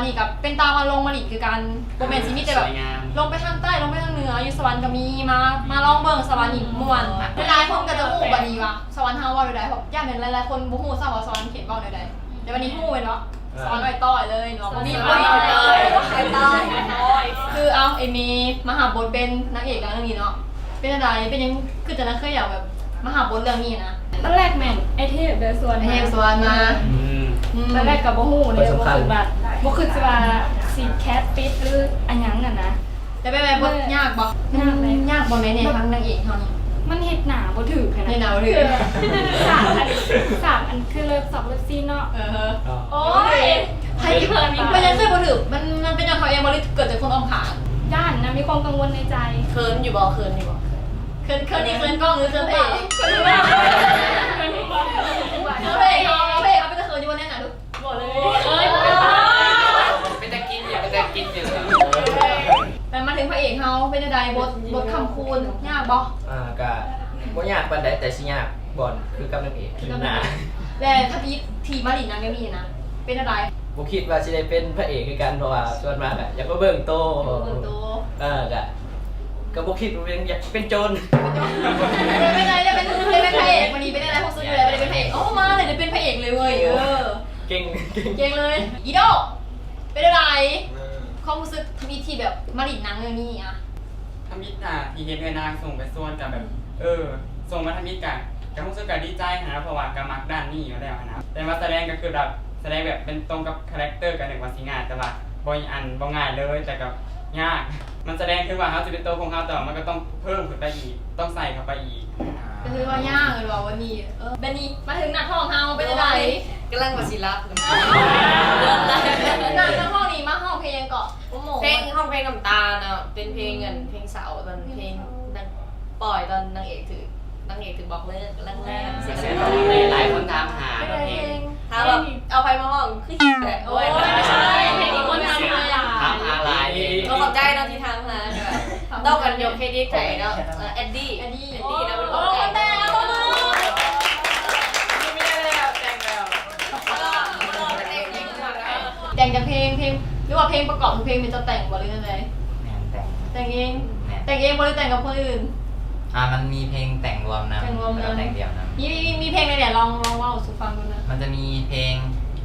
ນນີ້ກໍເປັນຕາວ່າລົງມາຫຼິ້ນຄືກັນ ບໍ່ແມ່ນຊິມີແຕ່ແບບ ສວຍງາມ ລົງໄປທາງໃຕ້ ລົງໄປທາງເໜືອ ຢູ່ສະຫວັນກໍມີ ມາ ມາລອງເບິ່ງ ສະຫວັນນີ້ມ່ວນ. ຫຼາຍໆຄົນກໍຈະຮູ້ບັດນີ້ວ່າສະຫວັນເຮົາເວົ້າແນວໃດ ເພາະຢ້ານແມ່ນຫຼາຍໆຄົນບໍ່ຮູ້ຊ້ຳວ່າສະຫວັນເຂດເວົ້າແນວໃດ. ແຕ່ບັດນີ້ຮູ້ແມ່ນບໍ່? ສະຫວັນອ້ອຍຕ້ອຍເລີຍເນາະ ບໍ່ມີ ອ້ອຍຕ້ອຍ ອ້ອຍຕ້ອຍ ອ້ອຍຕ້ອຍ. ຄືເອົາ ເອມີ ມາຮັບບົດເປັນນາງເອກເລື່ອງນີ້ເນາະ ເປັນຈັ່ງໃດ? ເປັນຫຍັງຄືຈັ່ງໄດ້ເຄີຍຢາກແບບມາຮັບບົດເລື່ອງນີ້ນະ? ຕອນແລກແມ່ນອ້າຍເທບເດີຊວນ ອ້າຍເທບຊວນມາ. ອືມ ຕອນແລກກໍບໍ່ຮູ້ເລີຍ ບໍ່ຄິດວ່າ ບໍ່ຄິດຊິວ່າຊິແຄສຕິດ ຫຼື ອະຫຍັງຫັ້ນນະ. ແຕ່ແບບ ແບບບົດຍາກບໍ່? ຍາກເລີຍ. ຍາກບໍ່ແມ່ນທາງນາງເອກເຮົານີ້? ມັນເຮັດໜ້າບໍ່ຖືກຫັ້ນນະ ເຮັດໜ້າບໍ່ຖືກ. ສາກອັນ ສາກອັນຄືເລີບຊອກເລີບຊີນເນາະ. ເອີ ໂອ້ຍ ໃຜເຂີນ ເປັນຫຍັງຄືບໍ່ຖືກ? ມັນ ມັນເປັນຍ້ອນເຮົາເອງບໍ່ ຫຼື ເກີດຈາກຄົນອ້ອມຂ້າງ? ຢ້ານນະ ມີຄວາມກັງວົນໃນໃຈ. ເຂີນຢູ່ບໍ່? ເຂີນຢູ່ບໍ່? ເຂີນ ເຂີນນີ້ເຂີນກ້ອງ ຫຼື ເຂີນພະເອກ? ເຂີນພະເອກ ເຂີນພະເອກ ເຮົາເປັນຕາເຂີນຢູ່ບໍ່ແນວນັ້ນ? ບໍ່ເລີຍ ເອີຍ ເປັນຕາກິນຢູ່ ເປັນຕາກິນຢູ່. ແລ້ວມາເຖິງພະເອກເຮົາ ເປັນຈັ່ງໃດ ບົດ ບົດຄ້ຳຄູນຍາກບໍ່? ອ່າ ກະບໍ່ຍາກປານໃດ ແຕ່ຊິຍາກບ່ອນຄືກັບນາງເອກ ຄືກັບນາງເອກ. ແລ້ວທັດອິດທີ່ມາຫຼິ້ນນຳເອມີນະ ເປັນຈັ່ງໃດ? ບໍ່ຄິດວ່າຊິໄດ້ເປັນພະເອກຄືກັນ ເພາະວ່າສ່ວນມາກກະຢາກມາເບິ່ງໂຕ ເບິ່ງໂຕ. ເອີ ກະ ກໍບໍ່ຄິດວ່າເປັນ ຢາກເປັນໂຈນ. ເປັນໄງ ໄດ້ເປັນ ໄດ້ເປັນພະເອກ ມື້ນີ້ເປັນໄງ ຮູ້ສຶກແບບໄດ້ເປັນພະເອກ? ໂອ້ ມາເລີຍ ໄດ້ເປັນພະເອກເລີຍເວີຍ. ເອີ ເກັ່ງ ເກັ່ງເລີຍ. ອີໂດ ເປັນຈັ່ງໃດ ຄວາມຮູ້ສຶກທຳອິດທີ່ແບບມາຫຼິ້ນໜັງເລື່ອງນີ້ອະ? ທຳອິດນະ ທີ່ເຫັນເອື້ອຍນາງສົ່ງໄປຊວນ ກໍແບບ ເອີ ສົ່ງມາທຳອິດ ກໍ ກໍຮູ້ສຶກກໍດີໃຈຫັ້ນນະ ເພາະວ່າກໍມັກດ້ານນີ້ຢູ່ແລ້ວຫັ້ນນະ. ແຕ່ວ່າສະແດງກໍຄືແບບ ສະແດງແບບເປັນຕົງກັບຄາແຣັກເຕີ ກໍນຶກວ່າຊິງ່າຍ ແຕ່ວ່າບໍ່ ອັນ ບໍ່ງ່າຍເລີຍ ແຕ່ກໍຍາກ. ມັນສະແດງເຖິງວ່າເຮົາຊິເປັນໂຕຂອງເຮົາ ແຕ່ວ່າມັນກໍຕ້ອງເພີ່ມຂຶ້ນໄປອີກ ຕ້ອງໃສ່ເຂົ້າໄປອີກ. ກໍຖືວ່າຍາກແມ່ນບໍ່ວັນນີ້? ເອີ ບາດນີ້ມາເຖິງນັກຮ້ອງເຮົາເປັນຈັ່ງໃດ? ກຳລັງວ່າຊິຫຼັບ ນັກ ນັກຮ້ອງນີ້ມາຮ້ອງເພງຫຍັງເກາະ? ໂອ້ໂຫ ເພງ ຮ້ອງເພງນ້ຳຕາເນາະ ເປັນເພງ ອັນ ເພງເສົ້າ ຕອນເພງ ປອຍຕອນນາງເອກຖືກ ນາງເອກຖືກບອກເລີກ ແລງໆ ເສຍງຫຼາຍຄົນຖາມຫາເນາະເພງ ຖາມວ່າເອົາໃຜມາຮ້ອງ ຄືແບບ ໂອ້ຍ ເພງນີ້ຄົນຖາມຫາຫຼາຍ ຖາມຫາຫຼາຍເພງ. ກໍຂອບໃຈເນາະທີ່ຖາມຫາ ກໍຕ້ອງກັນຍົກເຄຣດິດໃຫ້ເນາະ ເອີ ແອດດີ້ ແອດດີ້ ແອດດີ້ເນາະ ເປັນຄົນແຕ່ງ ແຕ່ງແລ້ວ ແຕ່ງແລ້ວ ແຕ່ງຈັກເພງ ເພງ ຫຼືວ່າເພງປະກອບ ເພງເປັນເຈົ້າແຕ່ງບໍ່ ຫຼືຈັ່ງໃດ? ແມ່ນ ແຕ່ງ ແຕ່ງເອງ ແມ່ນ ແຕ່ງເອງບໍ່ ຫຼືແຕ່ງກັບຄົນອື່ນ? ອ່າ ມັນມີເພງແຕ່ງລວມນຳ ແຕ່ງລວມນຳ ແລ້ວກໍແຕ່ງດຽວນຳ. ມີ ມີເພງໃດແດ່ ລອງ ລອງເວົ້າສູ່ຟັງດູນະ. ມັນຈະມີເພງ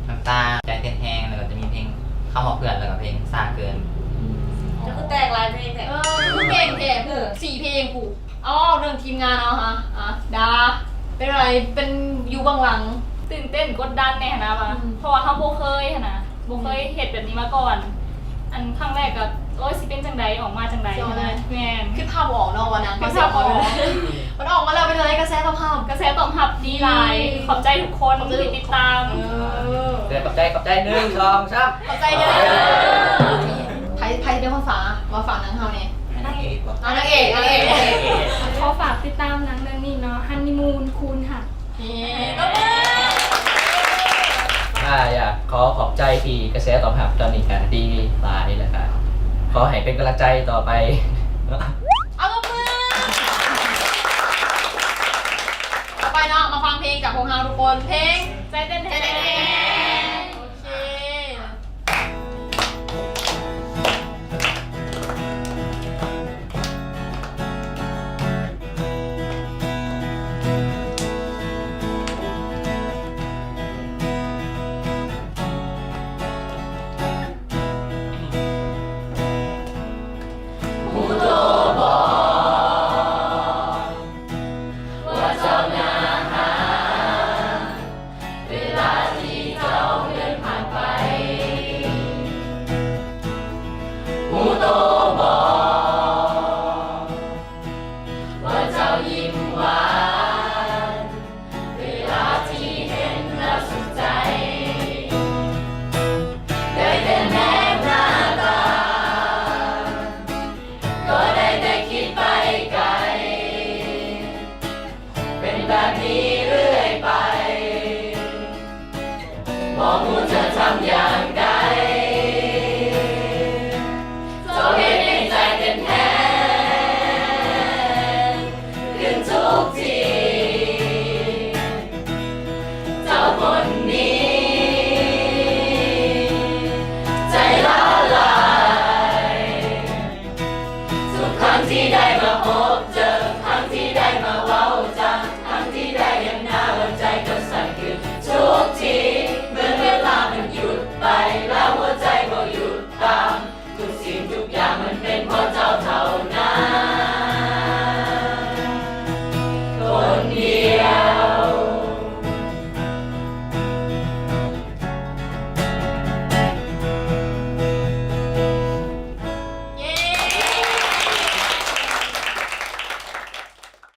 ນ້ຳຕາ ໃຈເຕັ້ນແຮງ ແລ້ວກໍຈະມີເພງຄຳວ່າເພື່ອນ ແລ້ວກໍເພງຊ້າເກີນ. ອືມ ກໍຄືແຕ່ງຫຼາຍເພງແທ້. ເອີ ຄືເກັ່ງແທ້ ຜູ້ ສີ່ເພງຜູ້. ເອົາ ເວົ້າເລື່ອງທີມງານເຮົາຫາ ອ່າ ດາ ເປັນຈັ່ງໃດ ເປັນຢູ່ເບື້ອງຫຼັງ? ຕື່ນເຕັ້ນກົດດັນແດ່ຫັ້ນນະວ່າ ອືມ ເພາະວ່າເຮົາບໍ່ເຄີຍຫັ້ນນະ ບໍ່ເຄີຍເຮັດແບບນີ້ມາກ່ອນ. ອັນຄັ້ງແລກກໍ ໂອ້ຍ ຊິເປັນຈັ່ງໃດ ອອກມາຈັ່ງໃດຫັ້ນນະ. ແມ່ນ ຄິດພາບບໍ່ອອກເນາະວ່ານາງ ຄິດພາບບໍ່ອອກ ມັນອອກມາແລ້ວເປັນຈັ່ງໃດ ກະແສຕອບຮັບ? ກະແສຕອບຮັບດີຫຼາຍ ອືມ ຂອບໃຈທຸກຄົນທີ່ຕິດຕາມ. ເອີ ຂອບໃຈ ຂອບໃຈ ໜຶ່ງ ສອງ ສາມ ຂອບໃຈເດີ. ໃຜ ໃຜເປັນຄົນຝາກ ວ່າຝາກໜັງເຮົາແດ່? ນາງເອກ ນາງເອກ ນາງເອກ ຂໍຝາກຕິດຕາມໜັງເລື່ອງນີ້ເນາະ ຮັນນີມູນຄູນຮັກ. ເອີ ອ່າ ຢາກຂໍຂອບໃຈທີ່ກະແສຕອບຮັບຕອນນີ້ກະດີຫຼາຍ ແລ້ວກະຂໍໃຫ້ເປັນກຳລັງໃຈຕໍ່ໄປ. ເອົາ ຕົບມື. ຕໍ່ໄປເນາະ ມາຟັງເພງຈາກພວກເຮົາທຸກຄົນ ເພງໃຈເຕັ້ນ